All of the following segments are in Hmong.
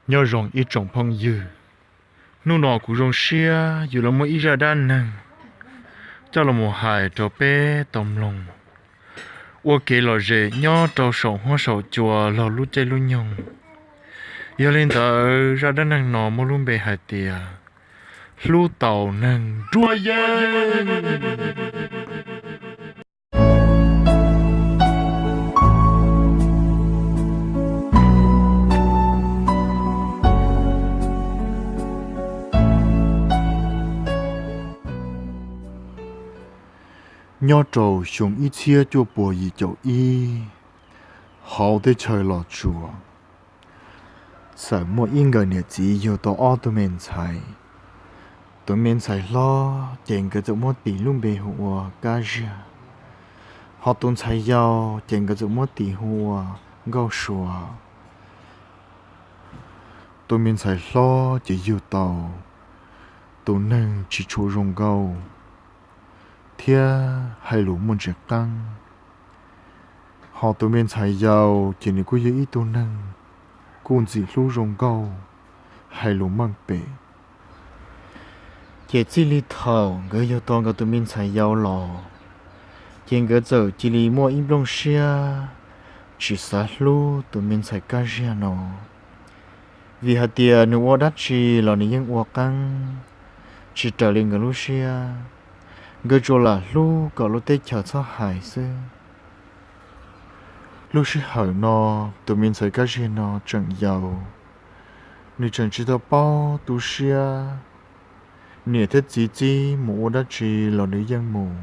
Nyob zoo ib tsoom phooj ywg, hnub no kuv zoo siab yus los muaj ib zaj dab neeg coj los mus hais rau peb tau mloog ua kev lom zem nyob rau saum huab saum cua laug lub caij lub nyoog. Yog li ntawd zaj dab neeg no muaj lub npe hais tias hlub tau neeg nruab yeeb. Nyob rau xyoo ib txhiab cuaj puas yim caum ib, hauv teb chaws Los Tsuas, txawm muaj ib nkawm niam txiv yug tau ob tug me ntxhais. Tus me ntxhais hlob ces nkawd txawm muab tis lub npe hu ua Kab Ziag, ho tus ntxhais yau ces nkawd txawm muab tis hu ua Nkauj Suav. Tus me ntxhais hlob ces yug tau tus neeg tsis tshua zoo nkauj thiab hais lus muaj ntsis qeeb, ho tus me ntxhais yau ces nws kuj yog ib tug neeg kuj ntxim hlub zoo nkauj, hais lus meej pem. Ces txij li thaum nkawd yug tau nkawd tus me ntxhais yau los, ces nkawd txawm cia li muaj ib nplooj siab tsis xav hlub tus me ntxhais Kab Ziag no, vim hais tias nws ua dab tsi los nws yeej ua qeeb, tsis raws li nkawd lub siab. Nkawd tsuas lam hlub kom lub teb chaws txhob hais xwb. Lub sij hawm no, tus me ntxhais Kab Ziag no tseem yau, nws tseem tsis tau paub tu siab niam thiab txiv txib mus ua dab tsi los nws yeej mus.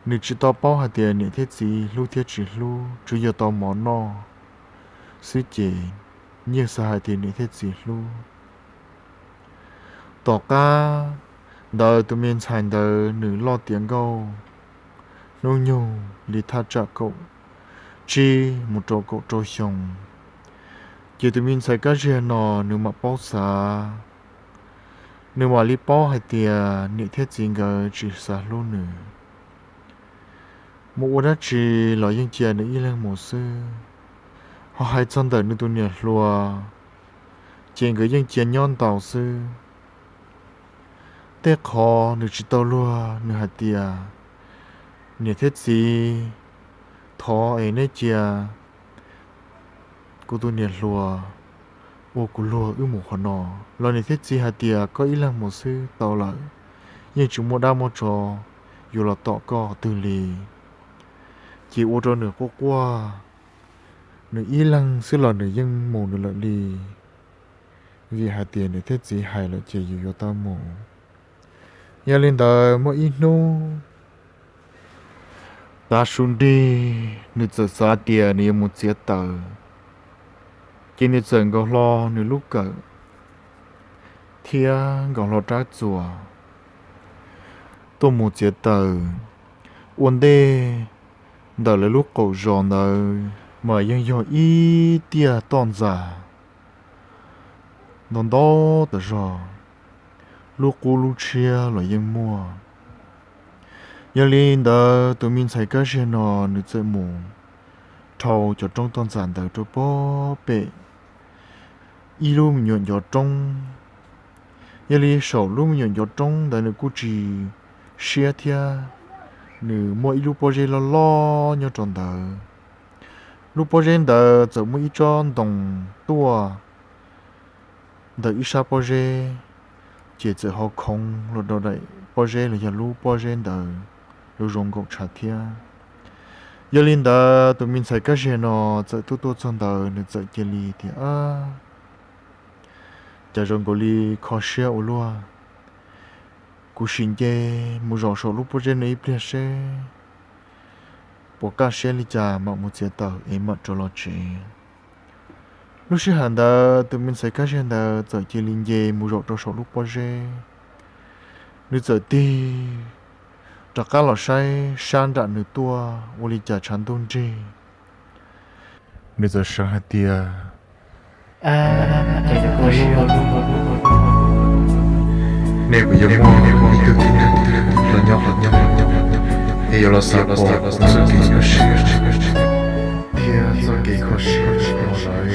Nws tsis tau paub hais tias niam thiab txiv hlub thiab tsis hlub, tsuas yog tau mov noj xwb ces yeej xav hais tias niam thiab txiv hlub. Tom qab ntawd tus me ntxhais ntawd nws loj tiav nkauj, hnub nyoog li thaj tsam kaum tsib mus rau kaum rau xyoo, ces tus me ntxhais Kab Ziag no nws mam paub xav, nws mam li paub hais tias niam thiab txiv nkawd tsis xav hlub nws. Mus ua dab tsi los yeej cia nws ib leeg mus xwb. Ho hais txog ntawm nws tus niam hluas, ces nkawd yeej cia nyob ntaus xwb. Tej qhov nws tsis tau luag, nws hais tias, niam thiab txiv, thov es neb cia kuv tus niam hluas ua kuv luag wb mus qhov no. Los niam thiab txiv hais tias koj ib leeg mus xwb tau lawm, yeej tsis muaj dab muaj tsov yuav los tom koj qhov twg li. Ces ua rau nws quaj quaj, nws ib leeg xwb los nws yeej mus nws lawm li, vim hais tias niam thiab txiv hais lawm ces yus yuav tau mus. Yog li ntawd muaj ib hnub tav su nrig, nws txawm xav tias nws yuav mus txiav taws, ces nws txawm nkaus hlo nws lub kawm thiab nkaus hlo rab txuas tuaj mus txiav taws. Ua ntej ntawm lawv lub qaum zos ntawd mas yeej yog ib tiaj toj ntxas ntau ntau tas zog, lub qub lub tshiab los yeej muaj. Yog li ntawd tus me ntxhais Kab Ziag no nws txawm mus dhau cov roob toj ntxas ntawd rau pob pem ib lub me nyuam ncov roob. Yog li saum lub me nyuam ncov roob ntawd nws kuj tsis siab thiab, nws muaj ib lub pob zeb loj loj nyob rau ntawd. Lub pob zeb ntawd txawm muaj ib tsob ntoo tuaj ntawm ib sab pob zeb, ces txawm ho khoov los rau daim pob zeb los yog lub pob zeb ntawd, lub zoo nkaum tshav thiab. Yog li ntawd tus me ntxhais Kab Ziag no txawm tuaj tuaj txog ntawd nws txawm cia li tias, cas zoo nkaus li kho siab ua luaj, kuv sim nce mus zaum saum lub pob zeb no ib pliag seb puas kaj siab li cas mam mus txiav taws es mam rov los tsev. Lub sij hawm ntawd tus me ntxhais Kab Ziag ntawd txawm cia li nce mus zaum rau saum lub pob zeb. Nws txawm tig rov qab los saib sab nram nws tuaj ua li cas tshav ntuj nrig. Nws txawm sawv hais tias, nej puas yuav muaj ib tug tib neeg los nyob, es yuav los xav pom txoj kev kho siab thiab txoj kev kho siab los lawm.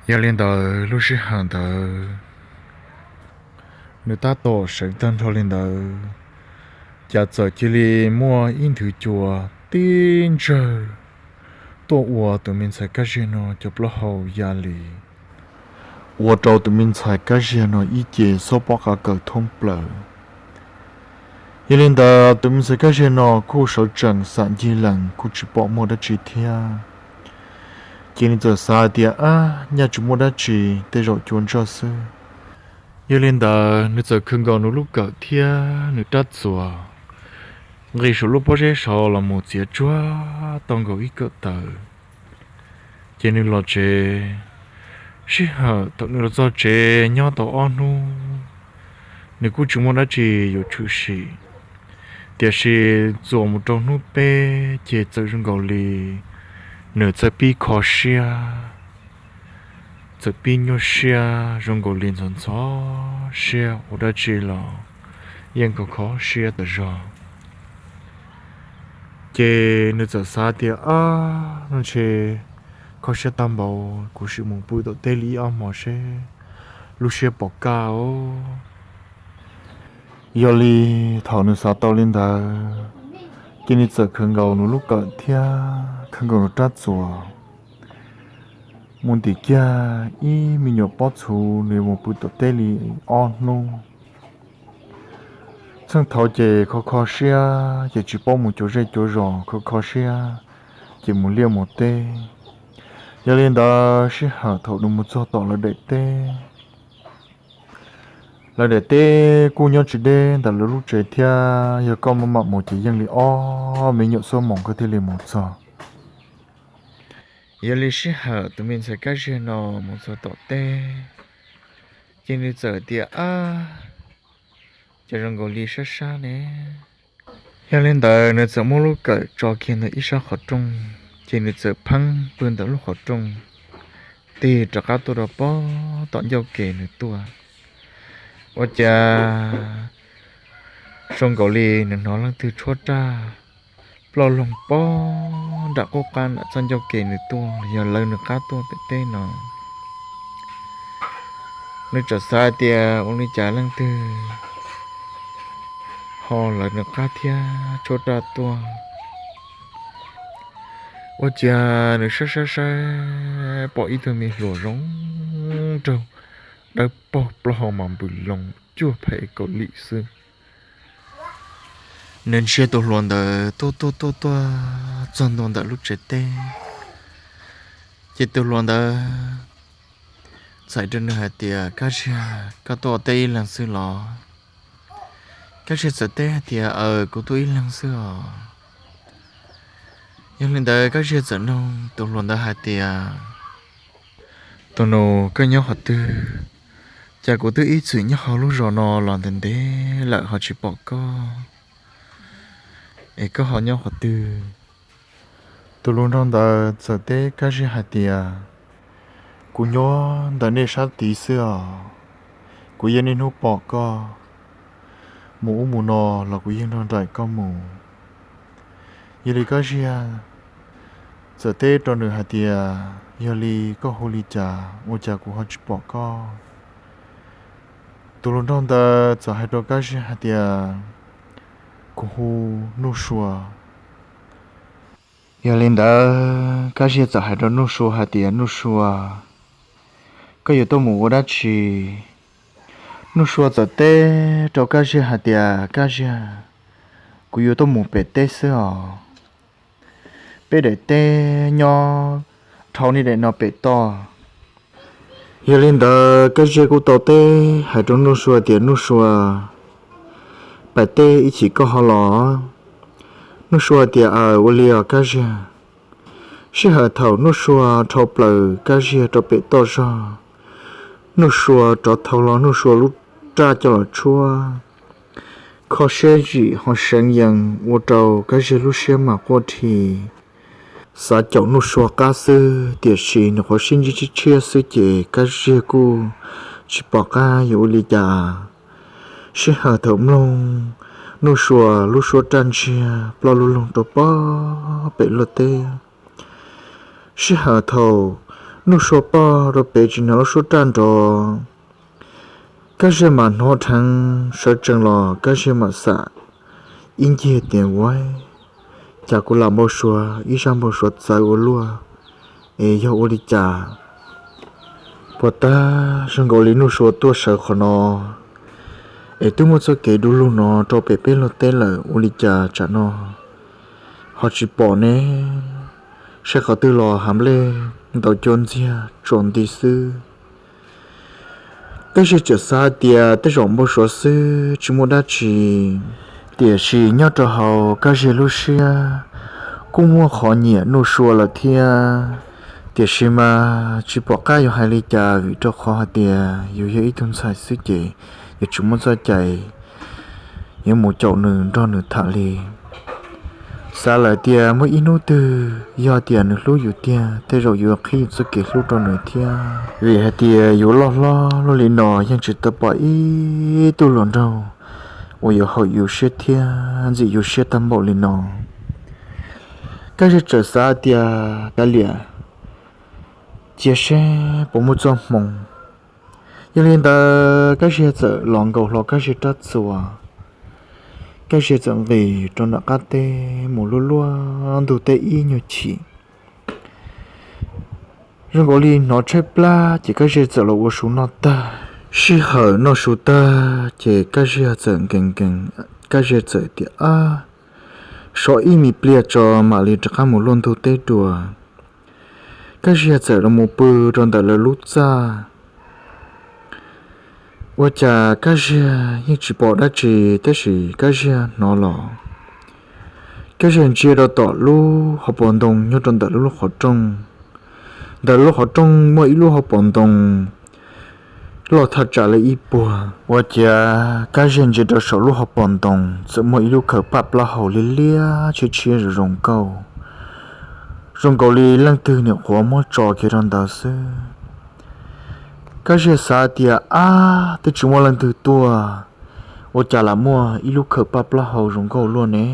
Yog li ntawd lub sij hawm ntawd nws tab tom sawv tag nrho li ntawd, cas txawm cia li muaj ib nthwv cua tib ntsawg tuaj ua tus me ntxhais Kab Ziag no cov plaub hau ya li, ua rau tus me ntxhais Kab Ziag no ib ce xob pob qa kawm thoob plaws. Yog li ntawd tus me ntxhais Kab Ziag no kuj sawv tsees xam ncig lees kuj tsis pom muaj dab tsi thiab. Ces nws txawm xav tias, ab, nyaj tsis muaj dab tsi, tej zaum cua ntsawj xwb. Yog li ntawd nws txawm khwv nkaus nws lub kawm thiab nws rab txuas, nqis saum lub pob zeb saud los mus txiav tsuag tau nkaus ib kawm taws. Ces nws los tsev. Sij hawm thaum nws los txog tsev nyob tau ob hnub, nws kuj tsis muaj dab tsi yuav tshwm sim. Tiam sis txuas mus rau hnub peb ces txawm zoo nkaus li nws txawm pib kho siab, txawm pib nyuaj siab, zoo nkaus li ntxhov ntxhov siab ua dab tsi los yeej kho kho siab tas zog. Ces nws txawm xav tias, ab, no ntshe kho siab tag npaum, kuv sim mus pw tom teb li ib ob hmo seb lub siab pom kaj os. Yog li thaum nws xav tau li ntawd, ces nws txawm khwv nkaus nws lub kawm thiab khwv nkaus nws rab txuas mus ntim kiag ib me nyuam pob txhuv, nws mus pw tom teb li ob hnub. Txheej thaud ces kho kho siab ces tsis paub mus cuav zej cuav zos, kho kho siab ces mus liaj mus teb. Yog li ntawd sij hawm thaum nws mus txog tom lawv daim teb, lawv daim teb kuj nyob tsis deb ntawm lawv lub tsev thiab, yog koj maj mam mus ces yeej li ob me nyuam xuab moos koj thiaj li mus txog. Yog li sij hawm tus me ntxhais Kab Ziag no mus txog tom teb, ces nws txawm tias, ab, ces zoo nkaus li sab sab ne. Yog li ntawd nws txawm muab lub kawm tso kiag ntawm ib sab qhov rooj, ces nws txawm pheeb pw ntawm lub qhov rooj, tig rov qab tuaj rau pem tom ncauj ke nws tuaj. Ua cas zoo nkaus li nws hnov leej twg tshuab raj ploj loog pem nram qub qab nram txoj ncauj ke nws tuaj, yog lawv nws qab tuaj pem teb no. Nws txawm xav tias ua li cas leej twg ho lawv nws qab thiab tshuab raj tuaj. Ua cas nws saib saib saib pom ib tug me hluas zoo nraug, dawb paug, plaub hau mas npws loo, cuag phem kaus lim xwb. Nws ntsia tus hluas ntawd tuaj tuaj tuaj tuaj txog ntua ntawm lub tsev teb, ces tus hluas ntawd txawm hais rau nws hais tias, Kab Ziag, koj tuaj ua teb ib leeg xwb los? Kab Ziag txawm teb hais tias, Aws, kuv tuaj ib leeg xwb os. Yog li ntawd Kab Ziag txawm nug tus hluas ntawd hais tias, Tus nus, koj nyob qhov twg? Cas kuv twb ib txwm nyob hauv lub zos no los ntev ntev lawm ho tsis pom koj, es koj ho nyob qhov twg? Tus hluas nraug ntawd txawm teb Kab Ziag hais tias, Kuv nyob ntawm nej sab tid xwb os. Kuv yeej niaj hnub pom koj mus ub mus no los kuv yeej nrog nraim koj mus. Yog li Kab Ziag txawm teb rau nws hais tias, Yog li koj hu li cas ua cas kuv ho tsis pom koj? Tus hluas nraug ntawd txawm hais rau Kab Ziag hais tias, Kuv hu Nuj Sua. Yog li ntawd Kab Ziag txawm hais rau Nuj Sua hais tias, Nuj Sua, koj yuav tuaj mus ua dab tsi? Nuj Sua txawm teb rau Kab Ziag hais tias, Kab Ziag, kuv yuav tuaj mus pem teb xwb os. Peb daim teb nyob dhau nej daim no pem toj. Yog li ntawd Kab Ziag kuj tau teb hais rau Nuj Sua tias, Nuj Sua, pem teb ib chim koj ho los? Nuj Sua tias, Aws, ua li os Kab Ziag. Sij hawm thaum Nuj Sua dhau plaws Kab Ziag rau pem toj zog, Nuj Sua rov thau hlo Nuj Sua lub raj coj los tshuab. Kho siab zim ho seev yees ua rau Kab Ziag lub siab mas quaj dhi, xav caum Nuj Sua qab xwb, tiam sis nws qhov sib ntsib tshiab tshiab xwb ces Kab Ziag kuj tsis pom qab yuav ua li cas. Sij hawm thaum mloog Nuj Sua lub suab raj ntsiag ploj lub loog rau pem luaj teb. Sij hawm thaum Nuj Sua pog rau pem tsis hnov lub suab raj nrov. Kab Ziag mas hnov dheev sawv tsees los Kab Ziag mam xam ib ncig tias, Ua, cas kuv lam npau suav ib zaj npau suav txawv ua luaj, es yog ua li cas? Puag ta zoo nkaus li Nuj Sua tuaj sawv qhov no, es twb muaj txoj kev du lug no rau pem peb luag teb lawm, ua li cas tsam no ho tsis pom ne? Saib qhov twg los hav nplej ntau cuab ntxiag tsaus nti xwb. Kab Ziag txawm xav tias tej zaum npau suav xwb tsis muaj dab tsi. Tiam sis nyob rau hauv Kab Ziag lub siab kuj muaj qhov nyiam Nuj Sua lawm thiab. Tiam sis mas tsis pom qab yuav hais li cas vim rau qhov hais tias yus yog ib tug ntxhais xwb ces yus tsis muaj txoj cai yuav mus caum nws nrog nws tham li. Xav lawm tias muaj ib hnub twg yog tias nws hlub yus tiag, tej zaum yuav qhib yus txoj kev hlub rau nws thiab, vim hais tias yus loj hlob luaj li no yeej tsis tau pom ib tug hluas nraug uas yuav haum yus siab thiab ntxim yus siab tag npaum li no. Kab Ziag txawm xav tias kav liam, cia seb puas muaj txoj hmoo. Yog li ntawd Kab Ziag txawm los nkaus hlo Kab Ziag rab txuas, Kab Ziag txawm nqis rau nram qab teb mus luaj luaj ntug teb ib nyuag chim. Zoo nkaus li hnov tshaib plab ces Kab Ziag txawm los ua su noj tag. Sij hawm noj su tag ces Kab Ziag txawm nkees nkees, Kab Ziag txawm tias, Ab, so ib me pliag tso mam li rov qab mus luaj ntug teb dua. Kab Ziag txawm los mus pw rau ntawm lawv lub txaj. Ua cas Kab Ziag yeej tsis pom dab tsi, tab sis Kab Ziag hnov los, Kab Ziag ntsia rau tom lub hauv paus ntoo nyob rau ntawm lub qhov rooj. Ntawm lub qhov rooj muaj ib lub hauv paus ntoo loj thaj tsam li ib puag. Ua cas Kab Ziag ntsia rau saum lub hauv paus ntoo txawm muaj ib lub khawm paj plaub hau liab liab tshiab tshiab zoo zoo nkauj, zoo nkaus li leej twg nyuam qhuav muab tso kiag rau ntawd xwb. Kab Ziag xav tias, Ab, twb tsis muaj leej twg tuaj, ua cas lam muaj ib lub khawm paj plaub hau zoo nkauj luaj ne?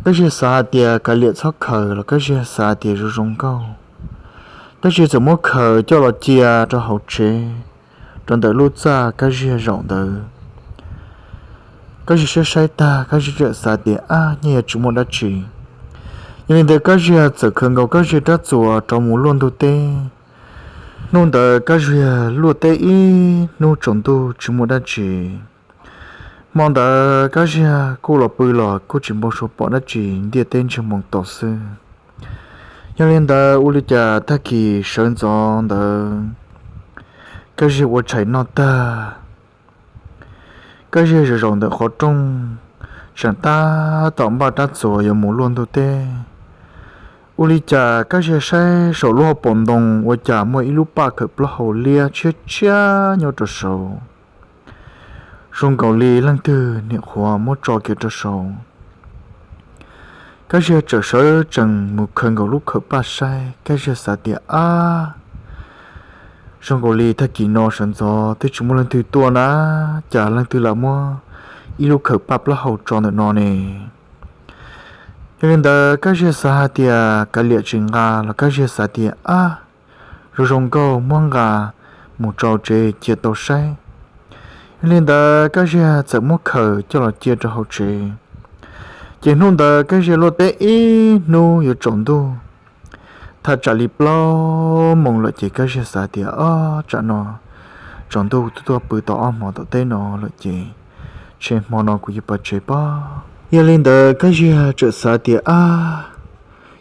Kab Ziag xav hais tias kav liam txhob khaws los Kab Ziag xav tias zoo zoo nkauj. Kab Ziag txawm muab khaws coj los cia rau hauv tsev, rau ntawm lub txaj Kab Ziag zaum ntawd. Kab Ziag saib saib tag Kab Ziag txawm xav tias, Ab, nyaj yuav tsis muaj dab tsi. Yog li ntawd Kab Ziag txawm khaws nkaus Kab Ziag rab txuas rov mus luaj ntug teb. Hnub ntawd Kab Ziag luaj teb ib hnub tsaus ntuj tsis muaj dab tsi. Hmo ntawd Kab Ziag kuj los pw los kuj tsis npau suav pom dab tsi, ntiaj teb ntsiag moo to xwb. Yog li ntawd ua li cas tag kis sawv ntxov ntawd Kab Ziag ua tshais noj tag, Kab Ziag zaum zaum ntawm qhov rooj, tseem tab tom npaj rab txuas yuav mus luaj ntug teb. Ua li cas Kab Ziag saib saum lub hauv paus ntoo ua cas muaj ib lub paj khawm plaub hau liab tshiab tshiab nyob rau saud, zoo nkaus li leej twg nyuam qhuav muab tso kiag rau saud. Kab Ziag txawm sawv tsees mus khaws nkaus lub khawm paj saib, Kab Ziag xav tias, Ab, zoo nkaus li tag kis no sawv ntxov twb tsis muaj leej twg tuaj na, cas leej twg lam muab ib lub khawm paj plaub hau tso ntawm no ne? Yog li ntawd Kab Ziag xav hais tias kav liam tsis nqa los Kab Ziag xav tias, Ab, zoo zoo nkauj muab nqa mus tso tsev cia tau saib. Yog li ntawd Kab Ziag txawm muab khaws coj los cia rau hauv tsev. Ces hnub ntawd Kab Ziag luaj teb ib hnub yuav tsaus ntuj, thaj tsam li plaub moos lawm ces Kab Ziag xav tias, Ob, tsam no tsaus ntuj twb tuaj pw tau ob hmo tom teb no lawm ces ntshe hmo no kuv yuav pas tsev pob. Yog li ntawd Kab Ziag txawm xav tias, Ab,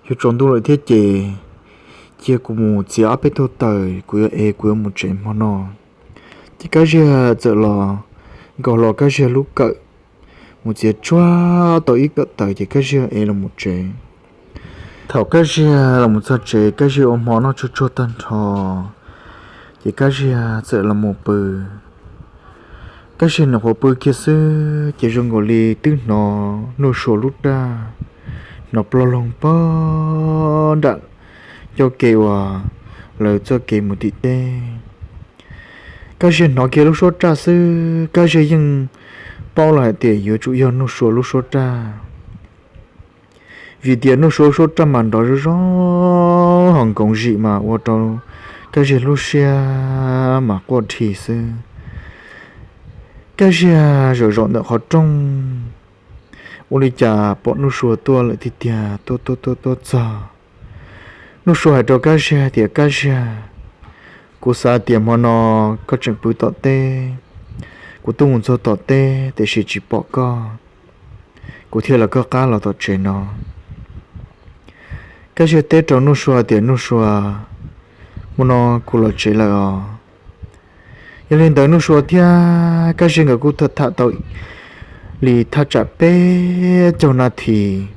yuav tsaus ntuj lawm thiab ces cia kuv mus txiav ob peb tug taws kuv yuav ev kuv yuav mus tsev hmo no. Ces Kab Ziag txawm los nkaus hlo Kab Ziag lub kawm, mus txiav tsuag tau ib kawm taws ces Kab Ziag ev los mus tsev. Thaum Kab Ziag los mus txog tsev, Kab Ziag ua hmo noj tsuag tsuag tag nrho, ces Kab Ziag txawm los mus pw. Kab Ziag nyuam qhuav pw kiag xwb ces zoo nkaus li twb hnov Nuj Sua lub raj, hnov ploj loog pog nram ncauj ke uas lawv txoj kev mus tim teb. Kab Ziag hnov kiag lub suab raj xwb, Kab Ziag yeej paub los hais tias yuav tsum yog Nuj Sua lub suab raj, Vim tias Nuj Sua suab raj mas nrov zoo zoo ho nkoos zim mas ua rau Kab Ziag lub siab mas quaj dhi xwb. Kab Ziag zaum zaum ntawm qhov rooj, ua li cas pom Nuj Sua tuaj lawm tiag tiag, tuaj tuaj tuaj tuaj txog. Nuj Sua hais rau Kab Ziag tias, Kab Ziag, kuv xav tias hmo no koj tseem pw tom teb, kuv tuaj mus txog tom teb tiam sis tsis pom koj, kuv thiaj los koj qab los tom tsev no. Kab Ziag teb rau Nuj Sua tias, Nuj Sua, hmo no kuv los tsev lawm os. Yog li ntawd Nuj Sua thiab Kab Ziag nkawd kuj tham tau li thaj tsam peb caug nas this.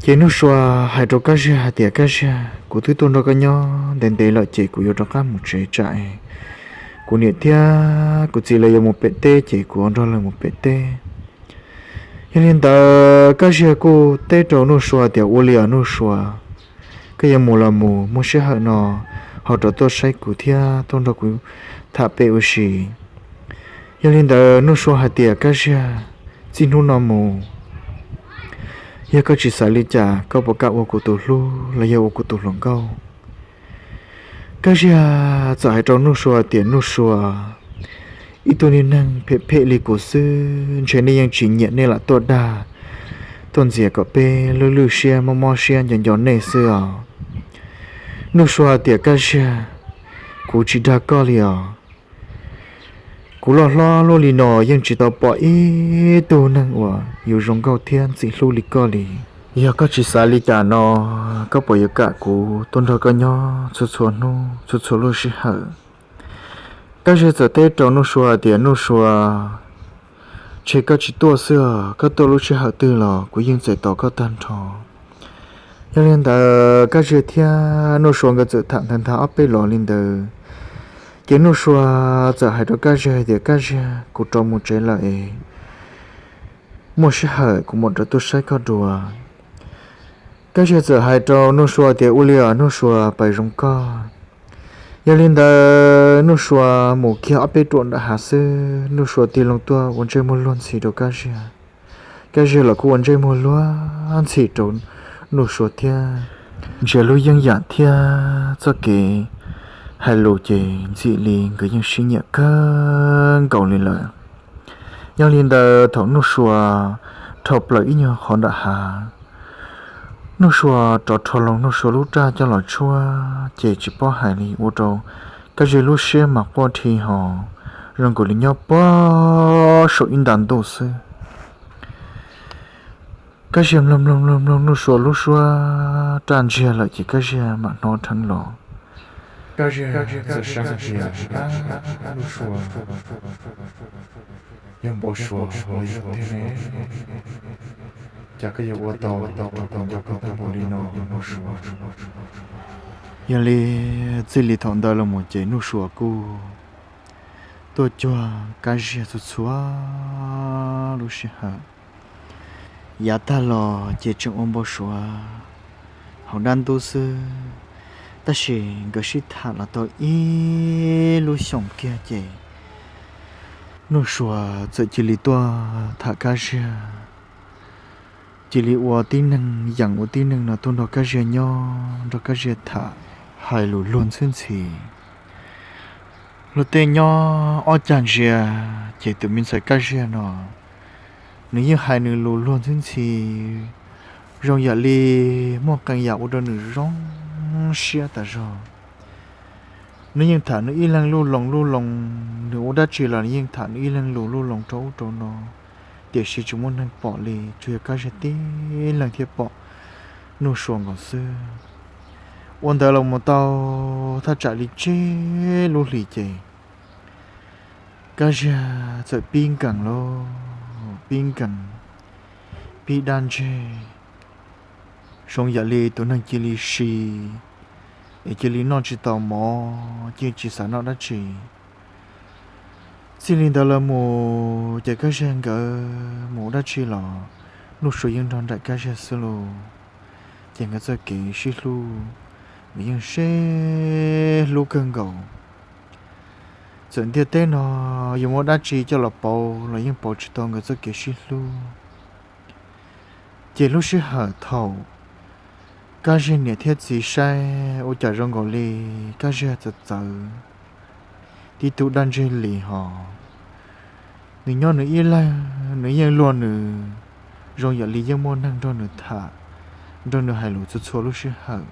Ces Nuj Sua hais rau Kab Ziag hais tias, Kab Ziag, kuv twb tuaj nrog koj nyob ntev ntev lawm ces kuv yuav rov qab mus tsev tsam kuv niam thiab kuv txiv lawv yuav mus pem teb ces kuv nrog lawv mus pem teb. Yog li ntawd Kab Ziag kuj teb rau Nuj Sua tias, ua li os Nuj Sua, koj yuav mus los mus, muaj sij hawm no ho rov tuaj saib kuv thiab tuaj nrog kuv tham pem ua si. Yog li ntawd Nuj Sua hais tias, Kab Ziag, txij hnub no mus, yog koj tsis xav li cas koj puas kam ua kuv tus hlub los yog ua kuv tus hluas nkauj? Kab Ziag txawm hais rau Nuj Sua tias, Nuj Sua, ib tug niag neeg phem phem li kuv xwb ntshe nej yeej tsis nyiam nej lam tuaj dag, tuaj ntxias kom peb lwj lwj siab mob mob siab nco nco nej xwb os. Nuj Sua tias, Kab Ziag, kuv tsis dag koj li os. Kuv loj hlob luaj li no yeej tsis tau pom ib tug neeg uas yus zoo nkauj thiab ntxim hlub li koj li. Yog koj tsis xav li cas no, koj puas yuav kam kuv tuaj nrog koj nyob txhua txhua hnub txhua txhua lub sij hawm? Kab Ziag txawm teb rau Nuj Sua tias, Nuj Sua, ntshe koj tsis tuaj xwb os, koj tuaj lub sij hawm twg los kuv yeej txais tos koj tag nrho. Yog li ntawd Kab Ziag thiab Nuj Sua nkawd txawm tham ntag ntag ob peb los li ntawd. Ces Nuj Sua txawm hais rau Kab Ziag hais tias, Kab Ziag, kuv rov mus tsev lawm es muaj sij hawm kuv mam rov tuaj saib koj dua. Kab Ziag txawm hais rau Nuj Sua tias, ua li os Nuj Sua, pais zoo koj. Yog li ntawd Nuj Sua mus kiag ob peb ruam nram hav xwb, Nuj Sua tig loo tuaj ua ntsej muag luag ntxhi rau Kab Ziag. Kab Ziag los kuj ua ntsej muag luag ntxhi rau Nuj Sua thiab. Ntsia lub yeeb yam thiab txoj kev hais lus ces ntxim li nkawd yeej sib nyiam kawg nkaus li lawm. Yog li ntawd thaum Nuj Sua rho plaws ib nyuag qhov nram hav, Nuj Sua rov rho loo Nuj Sua lub raj coj los tshuab ces tsis paub hais li ua rau Kab Ziag lub siab mas quaj dhi ho zoo nkaus li nyob puag saum ib nta ntuj xwb. Kab Ziag mloog mloog mloog mloog Nuj Sua lub suab raj ntsiag lawm ces Kab Ziag mam hnov dheev los. Kab Ziag txawm sab tias, Nuj Sua, yog npau suav los yog tiag ne? Cas koj yuav ua tau rau kuv nco koj tag npaum li no Nuj Sua? Yog li txij li thaum ntawd los mus ces Nuj Sua kuj tuaj cuag Kab Ziag txhua txhua lub sij hawm. Yav tag los ces tseem ua npau suav hauv dab ntub xwb, tab sis nkawd sib tham los tau ib lub xyoos kiag ces Nuj Sua txawm cia li tuaj tham Kab Ziag, cia li ua tib neeg yeem ua tib neeg no tuaj nrog Kab Ziag nyob, nrog Kab Ziag tham, hais lus luag ntxhwb ntxhi. Luag tej nyob ob cag ntsia, ces tus me ntxhais Kab Ziag no nws yeej hais nws lus luag ntxhwb ntxhi zoo yam li muaj qee yam ua rau nws zoo siab tas zog. Nws yeej tham nws ib leeg luj loo luj loo, nws ua dab tsi los nws yeej tham nws ib leeg lus luj loo rau ub rau no, tiam sis tsis muaj neeg pom li, tsuas yog Kab Ziag tib leeg thiaj pom Nuj Sua nkaus xwb. Ua ntawd los mus tau thaj tsam li tsib lub hlis ces Kab Ziag txawm pib nkees lauj, pib nkees, pib dab ntseg, zoo yam li tus neeg cia li si, es cia li noj tsis tau mov, cia li tsis xav noj dab tsi. Txij li ntawd lawm mus ces Kab Ziag nkawd mus ua dab tsi los Nuj Sua yeej nrog nraim Kab Ziag xwb lauj. Ces nkawd txoj kev sib hlub, nkawd yeej sib hlub kawg nkaus. Txawm ntiaj teb no yuav muaj dab tsi coj los pauv los yeej pauv tsis tau nkawd txoj kev sib hlub. Ces lub sij hawm thaum Kab Ziag niam thiab txiv saib ua cas zoo nkaus li Kab Ziag txawv txawv, tib tug daj ntseg li hos. Nws nyob nws ib leeg, nws yeej luag nws, zoo yam li yeej muaj neeg nrog nws tham, nrog nws hais lus txhua txhua lub sij hawm.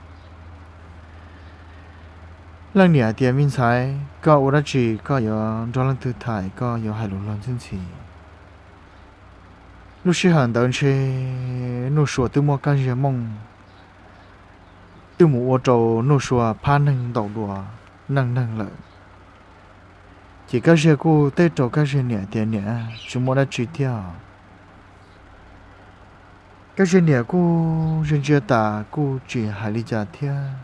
Leej niam hais tias, Me ntxhais, koj ua dab tsi koj yuav nrog leej twg tham, koj yuav hais lus luag ntxhi ntxhi? Lub sij hawm ntawd ntshe Nuj Sua twb muab Kab Ziag mooj, twb mus ua rau Nuj Sua phab neeg ntaus dua neej neeg lawm. Ces Kab Ziag kuj teb rau Kab Ziag niam tias, Niam, tsis muaj dab tsi thiab. Kab Ziag niam kuj ntsia ntsia tas kuj tsis hais li cas thiab.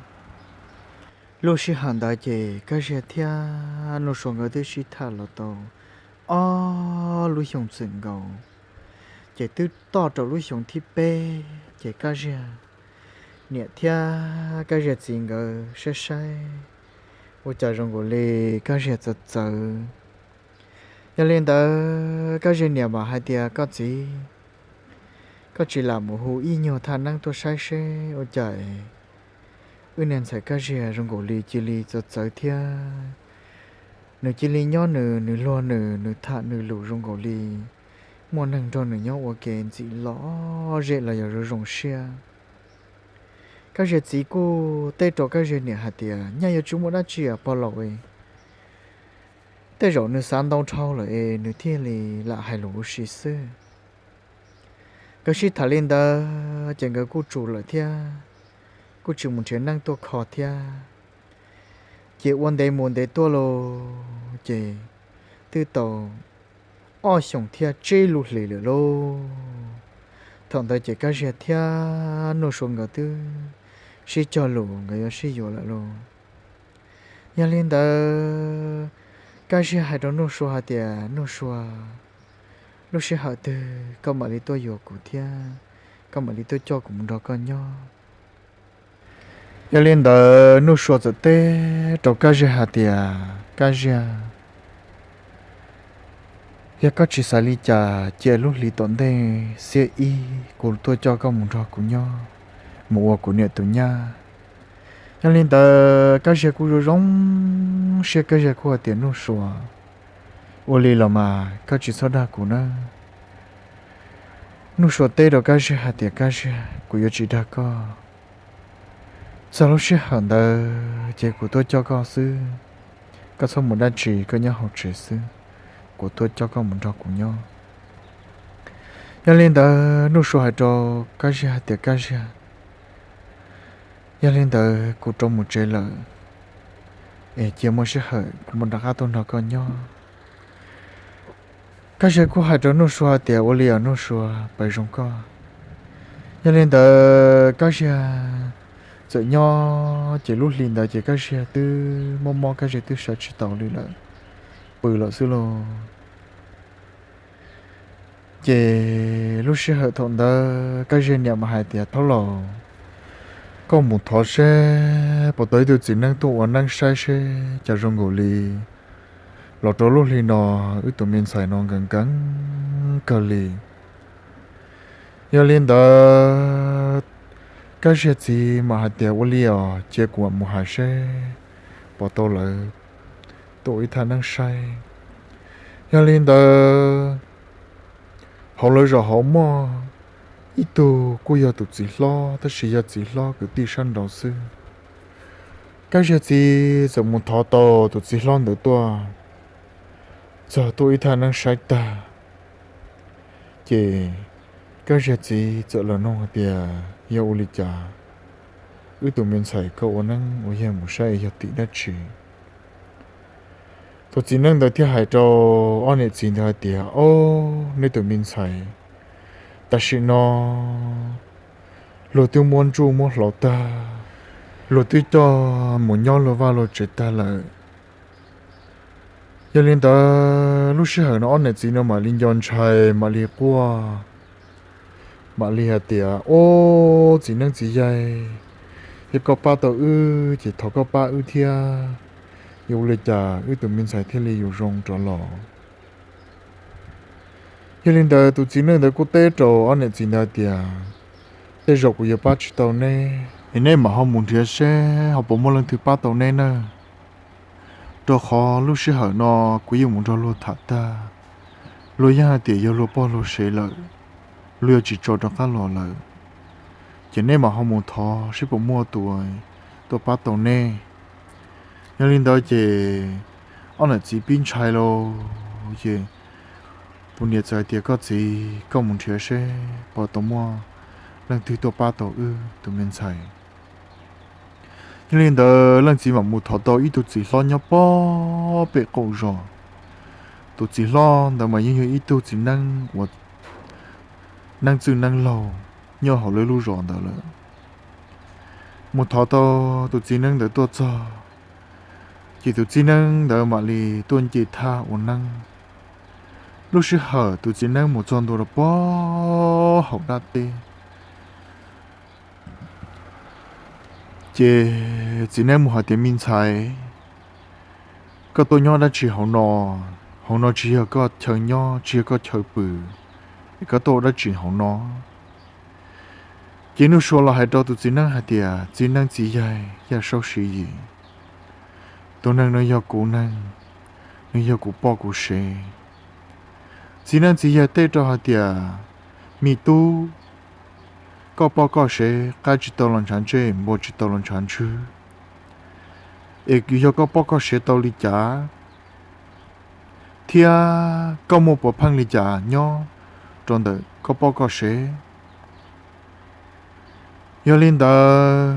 Lub sij hawm ntawd ces Kab Ziag thiab Nuj Sua nkawd twb sib tham los tau ob lub xyoo txwm nkaus, ces twb toj rau lub xyoo thib peb, ces Kab Ziag niam thiab Kab Ziag txiv nkawd saib saib ua cas zoo nkaus li Kab Ziag txawv txawv. Yog li ntawd Kab Ziag niam mam hais tias, Koj txiv, koj tsis lam mus hu ib nyuag thaj neeb tuaj saib seb ua cas wb niag ntxhais Kab Ziag zoo nkaus li cia li txawv txawv thiab. Nws cia li nyob nws, nws luag nws, nws tham nws lus zoo nkaus li muaj neeg nrog nws nyob ua ke ntxim lom zem los yog zoo zoo siab. Kab Ziag txiv kuj teb rau Kab Ziag niam hais tias, Nyaj yuav tsis muaj dab tsi pog laus, tej zaum nws xav ntau dhau lawm es nws thiaj li lam hais lus ua si xwb. Nkawd sib tham li ntawd ces nkawd kuj tsum lawm thiab, kuj tsis mus nrhiav neeb tuaj kho thiab. Ces ua ntev mus ntev tuaj lauj, ces twb tau ob xyoos thiab tsib lub hlis lawm lauj. Thaum ntawd ces Kab Ziag thiab Nuj Sua nkawd twb sib cog lus nkawd yuav sib yuav lawm lauj. Yog li ntawd, Kab Ziag hais rau Nuj Sua hais tias, Nuj Sua, lub sij hawm twg koj mam li tuaj yuav kuv thiab koj mam li tuaj coj kuv mus nrog koj nyob. Yog li ntawd Nuj Sua txawm teb rau Kab Ziag hais tias, Kab Ziag, yog koj tsis xav li cas cia lub hlis tom ntej xiab ib kuv tuaj coj koj mus nrog kuv nyob, mus ua kuv niam tus nyab. Yog li ntawd Kab Ziag kuj zoo zoo siab, Kab Ziag kuj hais tias, Nuj Sua, ua li los mas koj tsis txhob dag kuv nawb. Nuj Sua teb rau Kab Ziag hais tias, Kab Ziag, kuv yuav tsis dag koj. Txog lub sij hawm ntawd ces kuv tuaj coj koj xwb, koj txhob mus dab tsi, koj nyob hauv tsev xwb, kuv tuaj coj koj mus nrog kuv nyob. Yog li ntawd Nuj Sua hais rau Kab Ziag hais tias, Kab Ziag, yog li ntawd kuv rov mus tsev lawm, es cia muaj sij hawm kuv mam rov qab tuaj nrog koj nyob. Kab Ziag kuj hais rau Nuj Sua hais tias, ua li os Nuj Sua, pais zoo koj. Yog li ntawd Kab Ziag txawm nyob ces lub hli ntawd ces Kab Ziag twb mob mob, Kab Ziag twb sawv tsis tau li lawm, pw lawm xwb lauj. Ces lub sij hawm thaum ntawd Kab Ziag niam mas hais tias, Thaub Laus, koj mus thov seb puas tau ib tug txiv neej tuaj ua neeb saib seb cas zoo nkaus li los rau lub hli no wb tus me ntxhais no nkees nkees kawg li. Yog li ntawd Kab Ziag txiv mam hais tias, ua li os, cia kuv mam mus hais seb puas tau lawv tuaj ua ib thaj neeb saib. Yog li ntawd hauv lawv zos hauv muaj ib tug kuj yog tus txiv hlob tab sis yog txiv hlob kwv tij sab nraud xwb. Kab Ziag txiv txawm mus thov tau tus txiv hlob ntawd tuaj, txog tuaj ua ib thaj neeb saib tag, ces Kab Ziag txiv txawm los nug hais tias, yog ua li cas wb tus me ntxhais koj ua neeb ua yaig mus saib yog tim dab tsi? Tus txiv neeb ntawd thiaj hais rau ob niam txiv ntawd hais tias, ob, neb tus me ntxhais tam sim no luag twb muab ntsuj muab hlauv tag, luag twb coj mus nyob luag vaj luag tsev tag lawm. Yog li ntawd lub sij hawm no ob niam txiv no mam li nco ntshai, mam li quaj, mam li hais tias, ob, txiv neeb txiv yaig, yog koj pab tau wb ces thov koj pab wb thiab, yuav ua li cas wb tus me ntxhais thiaj li yuav zoo rov los? Yog li ntawd tus txiv neeb ntawd kuj teb rau ob niam txiv ntawd tias, tej zaum kuv yuav pab tsis tau neb, es neb mam ho mus nrhiav seb ho puas muaj leej twg pab tau neb na. Rau qhov lub sij hawm no kuv yeej mus nrog luag tham tag, luag yeej hais tias yog luag poj luag sev lawm, luag yuav tsis tso rov qab los lawm. Ces neb mam ho mus thov seb puas muaj tus tuaj pab tau neb. Yog li ntawd ces ob niam txiv pib ntshai lauj. Ces tus niam txawm hais tias, koj txiv, koj mus nrhiav seb puas tau muaj leej twg tuaj pab tau wb tus me ntxhais. Yog li ntawd leej txiv mam mus thov tau ib tug txiv hlob nyob pob pem qaum zos. Tus txiv hlob ntawd mas yeej yog ib tug txiv neeb uas neeb txwj neeb laug nyob hauv lawv lub zos ntawd lawm. Mus thov tau tus txiv neeb ntawd tuaj txog, ces tus txiv neeb ntawd mam li tuaj nce thaj ua neeb. Lub sij hawm tus txiv neeb mus txog ntua rau pob hauv dab teb, ces txiv neeb mus hais tias, me ntxhais, koj tuaj nyob dab tsi hauv no? Hauv no tsis yog koj chaw nyob, tsis yog koj chaw pw, es koj tuaj ua dab tsi hauv no? Ces Nuj Sua los hais rau tus txiv neeb hais tias, txiv neeb txiv yaig Yaj Saub Siv Yim, tus neeg no yog kuv neeg, nws yog kuv poj kuv sev. Txiv neeb txiv yaig teb rau hais tias, me tub, koj poj koj sev, qaib tsis tau los ntshav ntsej, npua tsis tau los ntshav ntswg, es yog koj poj koj sev tau li cas, thiab koj muaj puav pheej li cas nyob rau ntawm koj poj koj sev? Yog li ntawd,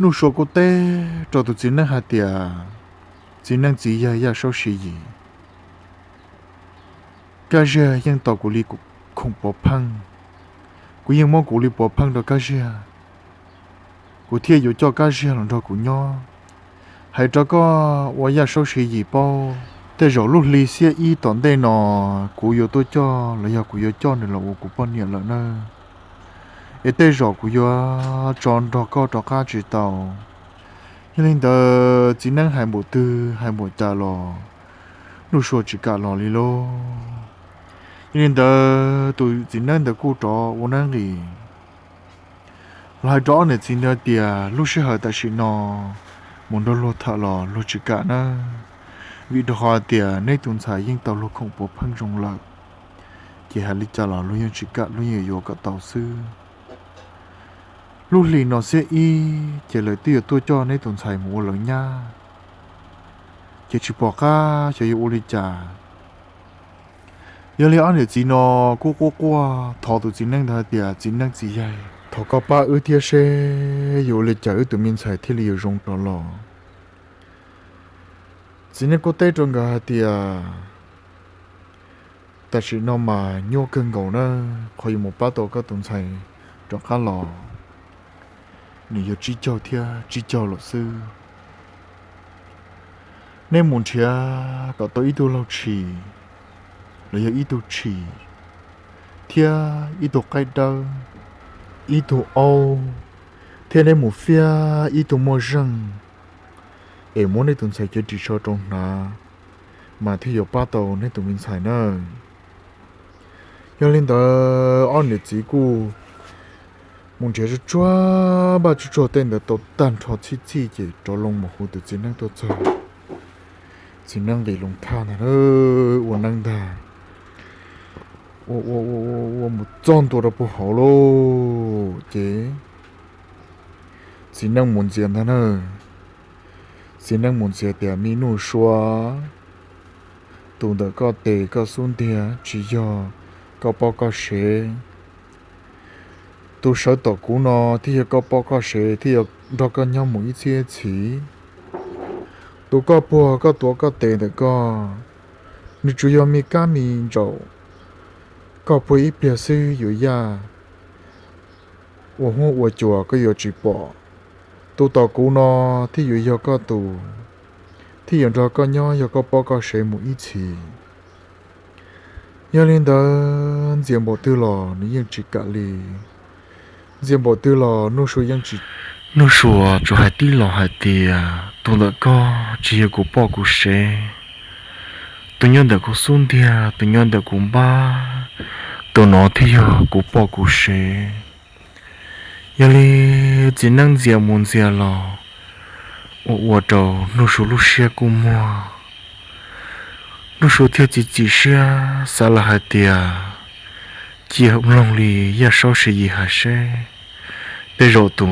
Nuj Sua kuj teb rau tus txiv neeb hais tias, txiv neeb txiv yaig Yaj Saub Siv Yim, Kab Ziag yeej tau kuv li khoom puav pheej, kuv yeej muab kuv li puav pheej rau Kab Ziag, kuv thiaj yuav coj Kab Ziag los nrog kuv nyob. Hais rau koj ua Yaj Saub Siv Yim paub, tej zaum lub hli xiab ib tom ntej no kuv yuav tuaj coj los yog kuv yuav coj nws los ua kuv poj niam lawm na, es tej zaum kuv yuav tso nrog koj rov qab tsis tau. Yog li ntawd txiv neeb hais npaum twg hais npaum cas los Nuj Sua tsis kam los li lauj. Yog li ntawd tus txiv neeb ntawd kuj rov ua neeb nqis los hais rau ob niam txiv ntawd tias, lub sij hawm tam sim no mus nrog luag tham los luag tsis kam na, vim rau qhov tias neb tus ntxhais yeej tau luag khoom puav pheej zoo lawm, ces hais li cas los luag yeej tsis kam, luag yeej yuav kom tau xwb. Lub hli no xiab ib ces lawv twb yuav tuaj coj neb tus ntxhais mus ua lawv nyab, ces tsis pom qab xyov yuav ua li cas. Yog li ob niam txiv no kuj quaj quaj thov tus txiv neeb ntawd hais tias, txiv neeb txiv yaig, thov koj pab wb thiab seb yuav ua li cas wb tus me ntxhais thiaj li yuav zoo rov los. Txiv neeb kuj teb rau nkawd hais tias, tam sim no mas nyuaj kawg nkaus na, qhov yuav mus pab tau koj tus ntxhais rov qab los, nws yog tsib caug thiab tsib caug lawm xwb. Neb mus nrhiav kom tau ib tug laug tshis, los yog ib tug tshis, thiab ib tug qaib dawb, ib tug aub, thiab neb mus fiab ib tug moj zeej, es muab neb tus ntxhais cev ris tsho rau hnav, mas thiaj yuav pab tau neb tus me ntxhais na. Yog li ntawd ob niam txiv kuj mus nrhiav tsuag tsuag npaj tsuag tsuag tej ntawd tau tag nrho txhij txhij ces rov loo mus hu tus txiv neeb tuaj txog. Txiv neeb nqis loo thaj ntag, ua neeb ntag, ua ua ua ua ua mus txog ntua rau puag hauv lauj ces txiv neeb mus ntxias ntag na. Txiv neeb mus ntxias tias, me Nuj Sua, tus ntawm koj tes koj xub ntiag tsis yog koj poj koj sev. Tus sawv tom kuv no thiaj yog koj poj koj sev, thiaj yuav nrog koj nyob mus ib txhiab txhiv. Tus koj puag koj tuav koj tes ntawm koj, nws tsuas yog me kab me ntsaum, koj puag ib pliag xwb yuav yaj, ua huab ua cua koj yuav tsis pom. Tus tom kuv no thiaj yuav yog koj tus, thiaj yuav nrog koj nyob yog koj poj koj sev mus ib txhis. Yog li ntawd ntxias npaum twg los nws yeej tsis kam li. Ntxias npaum twg los Nuj Sua yeej tsis, Nuj Sua tsuas hais tib los hais tias, tus ntawm koj tsis yog kuv poj kuv sev, tus nyob ntawm kuv xub ntiag, tus nyob ntawm kuv npab, Tus no thiaj yog kuv poj kuv sev. Yog li txiv neeb ntxias mus ntxias los ua ua rau Nuj Sua lub siab kuj muag. Nuj Sua thiaj txiav txim siab xav lawm hais tias, cia mloog li Yaj Saub Siv Yis hais seb, tej zaum tus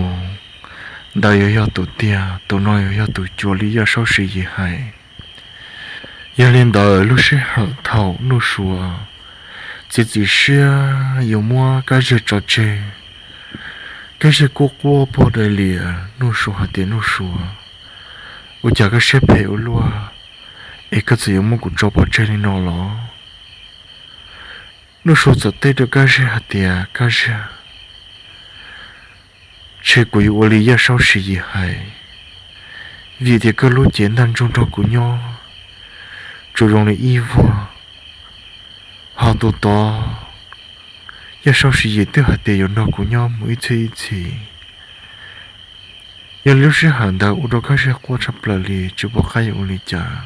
ntawd yuav yog tus tiag, tus no yuav yog tus cuav li Yaj Saub Siv Yis hais. Yog li ntawd lub sij hawm thaum Nuj Sua txiav txim siab yuav muab Kab Ziag tso tseg, Kab Ziag kuj quaj puag daim lias Nuj Sua hais tias, Nuj Sua, ua cas koj siab phem ua luaj, es koj txawm yuav muab kuv tso pov tseg li no los? Nuj Sua txawm teb rau Kab Ziag hais tias, Kab Ziag, ntshe kuv yuav ua li Yaj Saub Siv Yis hais, vim tias koj lub cev ntaj ntsug nrog kuv nyob tsuas zoo li ib vuag, ho tus tod Yaj Saub Siv Yis twb hais tias yuav nrog kuv nyob mus ib txhiab ib txhis. Yog li lub sij hawm ntawd ua rau Kab Ziag quaj tshaj plaws li tsis pom qab yuav ua li cas.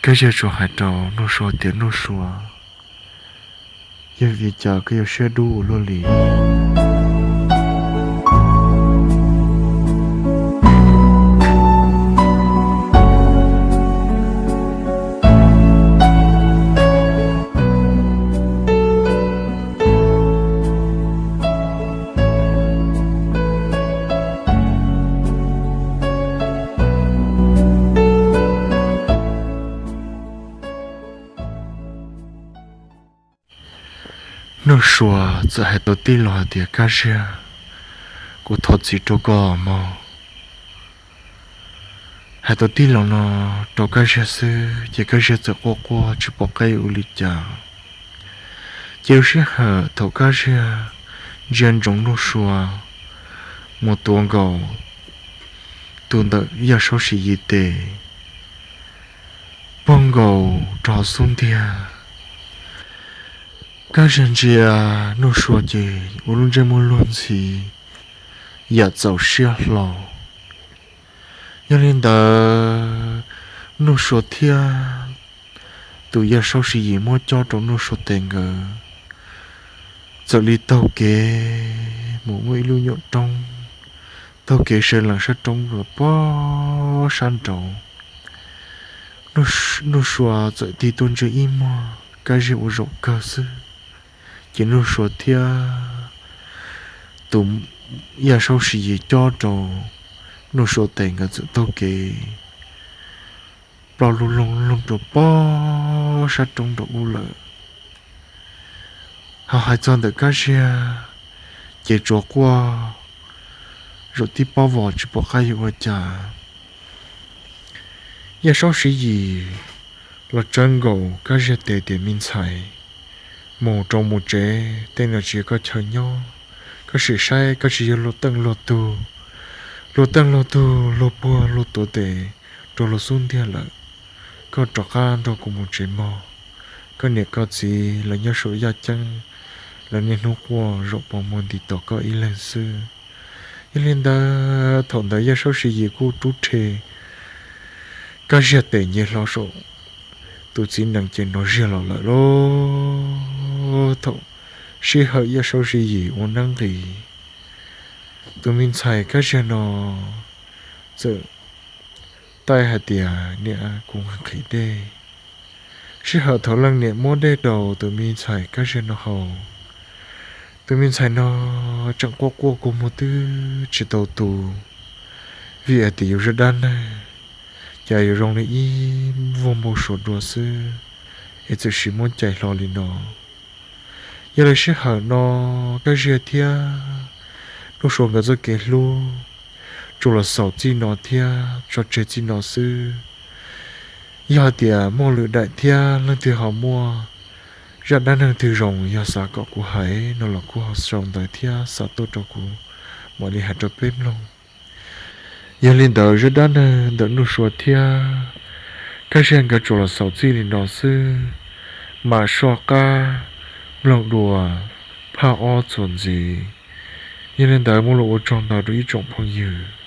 Kab Ziag tsuas hais rau Nuj Sua tias, Nuj Sua, yog vim li cas koj yuav siab dub ua luaj li? Nuj Sua txawm hais tau tib lo hais tias, Kab Ziag, kuv thov txim rau koj mog. Hais tau tib lo no rau Kab Ziag xwb ces Kab Ziag txawm quaj quaj tsis pom qab ua li cas. Ces lub sij hawm thaum Kab Ziag ntsia ntsoov Nuj Sua mus tuav nkaus tus ntawm Yaj Saub Siv Yis tes puag nkaus rau xub ntiag, Kab Ziag ntsia Nuj Sua ces ua lub ntsej muag luag ntxhi, yam txaus siab hlo. Yog li ntawd, Nuj Sua thiab tus Yaj Saub Siv Yis muab cob rau Nuj Sua tes nkawd txawm li taug kev mus muaj ib lub nyuam roob, taug kev sawv lees sab roob los pog sab nraud. Nuj Sua txawm tig tuaj ntsia ib muag Kab Ziag ua zaum kawg xwb, ces Nuj Sua thiab tus Yaj Saub Siv Yis cob rau Nuj Sua tes nkawd txawm taug kev ploj lug loog loog rau pog sab roob nraud ub lawm. Ho hais txog ntawm Kab Ziag ces tsuas quaj zaum tib pob vos tsis pom qab yuav ua cas. Yaj Saub Siv Yis los tsawv nkaus Kab Ziag tes tias, Me ntxhais, mus rau mus tsev, tej no tsis yog koj chaw nyob. Koj sim saib koj tsis yog luag teej luag tug, luag teej luag tug luag puag luag tuav tes rau luag xub ntiag lawm. Koj rov qab nrog kuv mus tsev mog. Koj niam koj txiv lawv nyob saum yaj ceeb, lawv niaj hnub quaj zaum pos muag nti tos koj ib leeg xwb. Yog li ntawd thaum ntawd Yaj Saub Siv Yis kuj rub rhe Kab Ziag tes nce hlo saum tus txiv nees ces nrov ziag los lawm lauj. Thaum sij hawm Yaj Saub Siv Yis ua neeb nqis, tus me ntxhais Kab Ziag no txawm taij hais tias, Niam, kuv nqhis dej. Sij hawm thaum leej niam muab dej rau tus me ntxhais Kab Ziag no haus, tus me ntxhais no tseem quaj quaj kua muag twb tsis tau tu, vim hais tias yus zaj dab neeg cas yuav zoo li ib vuag npau suav dua xwb es txawm sis muab cais hlo li no. Yog li sij hawm no Kab Ziag thiab Nuj Sua nkawd txoj kev hlub tsuas los xaus txij no thiab tso tseg txij no xwb. Yog hais tias muaj lwm daim thiab leej twg ho muaj zaj dab neeg twg zoo yog xav kom kuv hais no los kuj ho sau ntawv thiab xa tuaj rau kuv mam li hais rau peb mloog. Yog li ntawd zaj dab neeg ntawm Nuj Sua thiab Kab Ziag nkawd tsuas los xaus txij li no xwb, mam soj qab mloog dua phaj ob txuas ntxiv. Yog li ntawd muaj lus ua tsaug ntau rau ib tsoom phooj ywg.